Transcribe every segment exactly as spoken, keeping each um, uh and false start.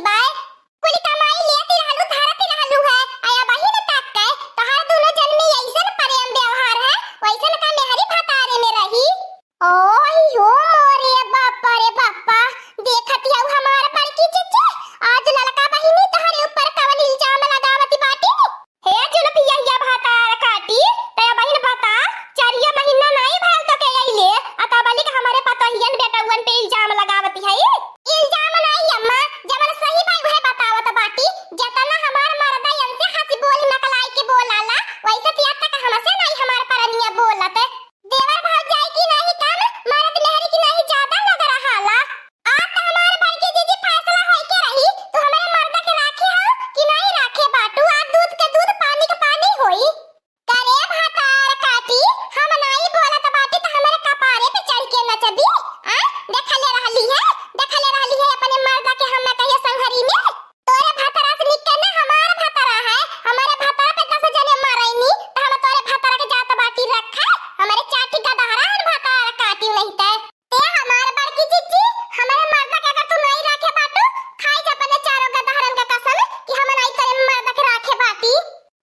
आय, कुल कमाई लेती रहलू, धरती रहलू है, आय अबहिन तक के तोहार दुनो जन में अइसन प्रेम व्यवहार है, वइसन का मेहरी भतारे में रही। ओही हो मोरे बापा रे बापा, देखत हऊ हमार बड़की जिज्जी, आज ललका बहिनी तोहरे ऊपर कवन इल्जाम लगावत बाटी। हे जुल्फिया भतार काटी, तै बहिन बता, चारिया महीना नाई भयल तो के अइले, आ तबलिक हमरे पतोहियन बेटउअन पे इल्जाम लगावत है। इल्जाम नाई अम्मा, जवन सही बा उहे बतावत बाटी, जतना हमार मरदा इनसे हंसी बोली नकलाई के बोलाला, वैसे तिया तक हमसे नाई हमार परनिया बोलत। देवर भौजाई की नाही कम, मर्द मेहरी की नाही ज्यादा लग रहाला। आज त हमार बड़की जिज्जी फैसला होई के रही, तू हमरे मर्दा के राखे हो कि नाही राखे बाटू, आज दूध के दूध पानी के पानी होई। करे भतार काटी, हम नाही बोलत बाटी त हमरे कपारे पे चढ़ के नचबी? आ? देखले रहली है, देखले रहली है अपने मर्दा के हम कहिए संघरी में। तोरे भतरा से निक के ना हमार भतरा है, हमारे भतरा पे दस जने मरैनी, त हम तोरे भतरा के जात बाटी रखे, हमारे चाटी का दहरा है भतार काटी नहीं ते। ए हमार बड़की जिज्जी, हमारे मर्दा के अगर तू नहीं राखे बाटू, खाई जा अपने चारों गदहरन का कसम कि हम नहीं तोरे मर्दा के राखे बाटी।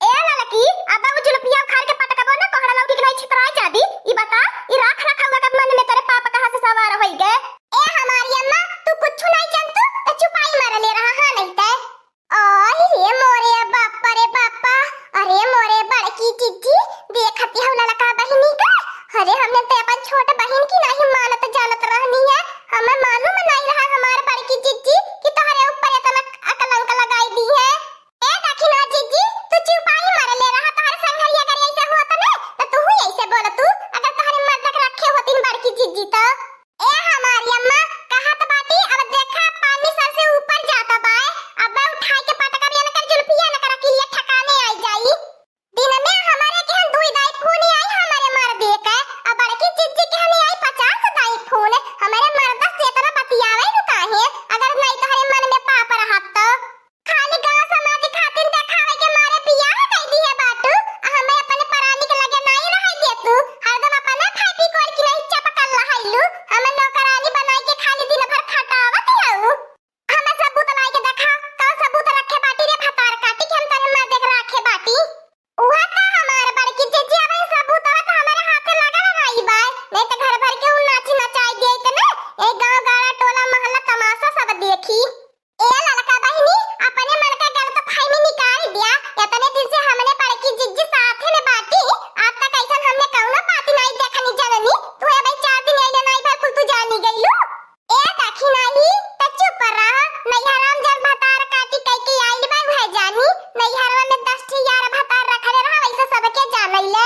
ए ललकी, अब उ जुलपिया उखाड़ के पटकबो ना, कोहड़ा लौकी के नहीं छितराई जादी। ई बता, ई राख रखा हुआ के मन में तोरे पाप कहाँ से सवार होई गे? ए हमारी अम्मा, तू कुछ नहीं जानतू, तो चुपाई मार ले रहा, हाँ नहीं ते। अरे मोरे बापा रे बापा, अरे मोरे बड़की जिज्जी, देखती हऊ ललका बहिनी का। अरे हमने तो अपन छोट बहिन की नहीं मानत जानत रहनी है, हमें मालूम नहीं रहा हमार बड़की जिज्जी कि तोहरे ऊपर इतना अकलंक लगाई दी है। ए दखिना जिज्जी, तू चुपाई मार ले रहा, तोहरे संघरिया अगर ऐसे होत ना, तो तू ही ऐसे बोलतू, अगर तोहरे मर्द के रखे होतिन बड़की जिज्जी तो। ए हमारी अम्मा, कहत बाटी, अब देखा पानी सर से ऊपर जाता बाय, अब उठाई के पटकब इनकर जुल्फिया इनकर किलिया ठिकाने आई जाई। दिन में हमारे केहन दुई दाई फूनी आई हमारे मर्दे के, अब बड़की जिज्जी केहनी आई पचास दाई फून, हमारे मर्द से इतना बतियावे नु काहे, अगर नहीं तोहरे मन में पाप रहत तो। खाली गाँव समाज खातिर देखावे के मारे बियाह कई दिहे बाटू, आ हमें अपने परानी के लगे नाई रहे देतू, हरदम अपने भाई बिकोर की नहीं चपकल रहैलू, हमें नौकरानी बनाई के खाली दिन भर खटावत हऊ। हमें सबूत लाई के देखा, कौन सबूत रखे बाटी रे भतार काटी के हम तोरे मर्दे के राखे बाटी? उहे तो हमार बड़की जिज्जी, अब ई सबूत अब तो हमारे हाथे लगल नाई बाय, नहीं तो घर भर के उ नाची नचाई देत ना, ए गाँव गाड़ा टोला मोहल्ला तमाशा सब देखी। ए ललका बहिनी, अपने मन का गलतफहमी निकाल दिया। इतने दिन से हमने बड़की जिज्जी साथे में बाटी, आज तक ऐसन हमने कौनो बात नहीं देखनी जननी। तू ए भाई चार दिन अइले नहीं भर कुल तू जानी गइलू। ए दखिना ही, त चुप रह। नैहरा में जब भतार काटी कई के आइल बा, उहे जानी। नैहरवा में दस ठी यार भतार रखले रहा, वैसे सबके जानैले।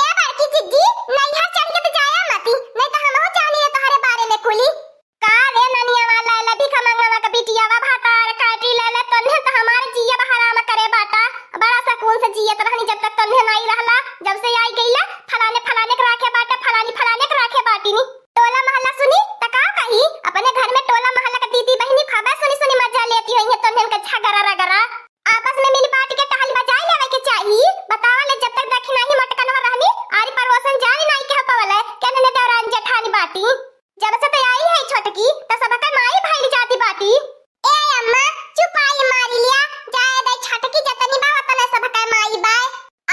ए बड़की जिज्जी, नैहर चढ़ के तो जाया मती, नहीं तो हमहू जानी ले तोहरे बारे में कुली। का रे ननिया वाला, लभी खमंगवा के बिटियावा भतार काटी ले ले, तन्हे त हमार जिया हराम करे बाटा। बड़ा सुकून से जियत रहनी जब तक तन्हे नाई रहला, जब से आई गईला, फलाने फलाने के राखे बाटा, फलानी फलाने के राखे बाटी नी। टोला मोहल्ला सुनी त का कही, अपने घर में टोला मोहल्ला के दीदी बहिनी खबे सुनी सुनी मजा लेती होई है, तन्हे के झगरा रगरा। आपस में मिल बांट के टहल बजाई लेवे के चाही। बतावा ले जब तक दखिना ही मटकनवा रहनी, आरी पड़ोसन जानी नाई कह पवले, केने ने देवरान जेठानी बाटी। जब से तो आई है छोटकी, त सबके माई भइल जाती बाटी। ए अम्मा, चुपाई मारी लिया, जाए दे छोटकी जतनी बा, ओतने सबके माई बाय।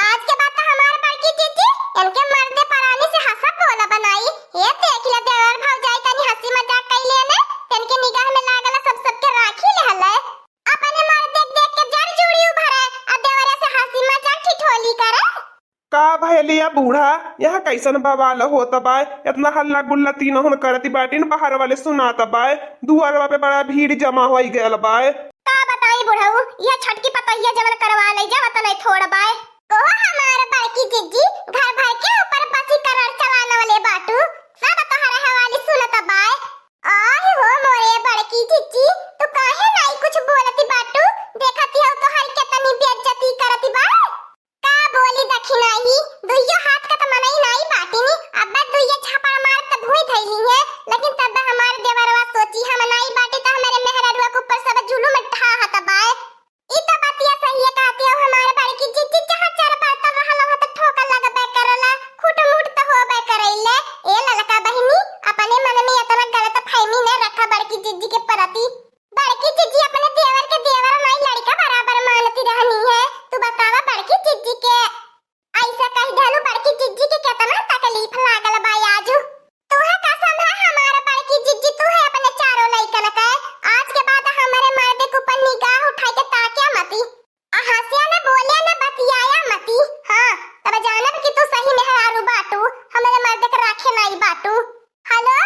आज के बाद तो हमार बड़की जिज्जी, इनके मर्दे परानी से हंसा बोला बनाई। ये देख ले देवर भौजाई तनी हंसी मजाक कई लेने, इनके निगाह में लागला सब सबके राखी लेहले। अपने मर्दे देख के जर जुड़ी उभरे, आ देवरे से हंसी मजाक ठिठोली करे। का भैलिया बूढ़ा, यहाँ कैसन बवाल होत बाय? इतना हल्ला गुल्ला तीनों हुन करती बाटिन, बाहर वाले सुनात बाय, दुआरवा पे बड़ा भीड़ जमा होई गयल बाय। का बताई बुढ़ऊ, यह छोटकी पतोहिया जवन करवा ले जावत नहीं थोड़ बाय। ओहो हमार बड़की जिज्जी, घर भर के ऊपर बसी करार चलाने वाले बाटू, सब तोहरे हवाली सुनत बाय। आय हो मोरे बड़की जिज्जी, तू काहे नाई कुछ बोलती बाटू? देखती हो तोहर केतनी बेइज्जती करती बा। का बोली दखिनाही, दुइयो हाथ का त मनई नाई बाटिनी, अब्बे दुइये झापड़ मार त भूई धइली है, लेकिन तब हमार देवरवा सोची हम नाई बाटी त हमारे मेहररुआ के ऊपर सब जुलुम ढाहत बाय। ई त बतिया सही है कहती हो हमारे बड़की जिज्जी, जहाँ चार बर्तन रहल हो त ठोकर लगबे करला। आ हंसिया न बोले न बतियाया मती। हाँ, तब जानब कि तू सही मेहरारू बाटू, हमरे मर्द के राखे नाई बाटू। हेलो,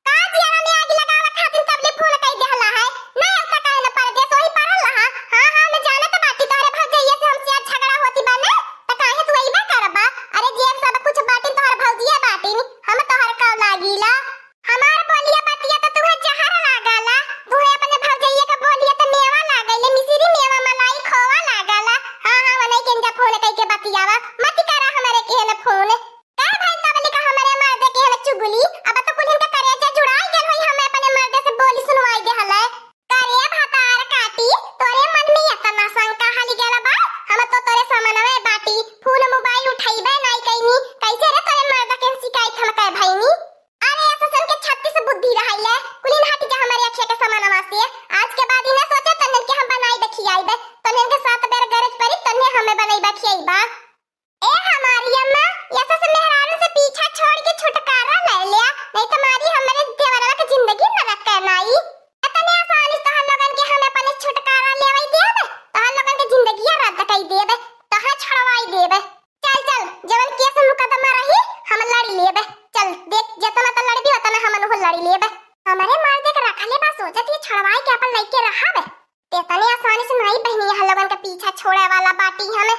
का जियरा में आग लगावा खातिर तबले फोन कई देहला है? ना अब तक आए न परदेस, वही परल रहा। हाँ, हाँ, मैं जानत बाटी तोहरे भौजैया से हमसे आज झगड़ा होती बा ना, त काहे तू अइबा करबा? अरे जे सब कुछ बाटिन तोहर भौजिया बाटिन, हम तोहर का लागीला? हमार बोलिया बतिया त तुहे जहर लागला, तुहे अपने भौजैया का बोलिया त मेवा लागले, मिश्री मेवा मलाई खोवा लागला। हाँ, हाँ, वनई के इंजा फोन कई के बतियावा, मत करा हमरे के न फोन। का भाई तबली का हमरे मर्द के न चुगली, अब तो कुल इनका करेजा जुड़ाई गेल होई, हमें अपने मर्द से बोली सुनवाई दे हले। करे भतार काटी, तोरे मन में इतना शंका हली गेल बा, हम तो तोरे समनवे बाटी, फोन मोबाइल उठाइबे नाई कइनी, कैसे रे तोरे मर्द के शिकायत हम कह भइनी? अरे ऐसा सन के छत्तीस बुद्धि रहाइले, कुलिन हट जा हमारे अखिया के समनवा से, आज के बाद इन्हें सोचे तन्ने के हम बनाई दे खियाइबे, तन्ने के सात बेर गरज परी तन्ने हमें बनाई बा खियाइबा। ए हमारी अम्मा, ऐसा से मेहरारू से पीछा छोड़ के छुटकारा ले लिया, नहीं तो मारी हमारे देवरवा के जिंदगी नरक करनाई। इतने आसानी से तोहर लोगन के हम अपने छुटकारा लेवाई देबे, तोहर लोगन के जिंदगिया रद्द कई देबे, तोहर छोड़वाई देबे। चल, चल, जवन केस मुकदमा रही, हम लड़ी लेबे। चल, देख, जितना त लड़बी, उतना हमन हो लड़ी लेबे। हमरे मर्द के रखले बा, सोचत ये छोड़वाई के अपन लइके रहबे। ते तने आसानी से नाई बहनी, यहाँ लोगन के पीछा छोड़े वाला बाटी हमें।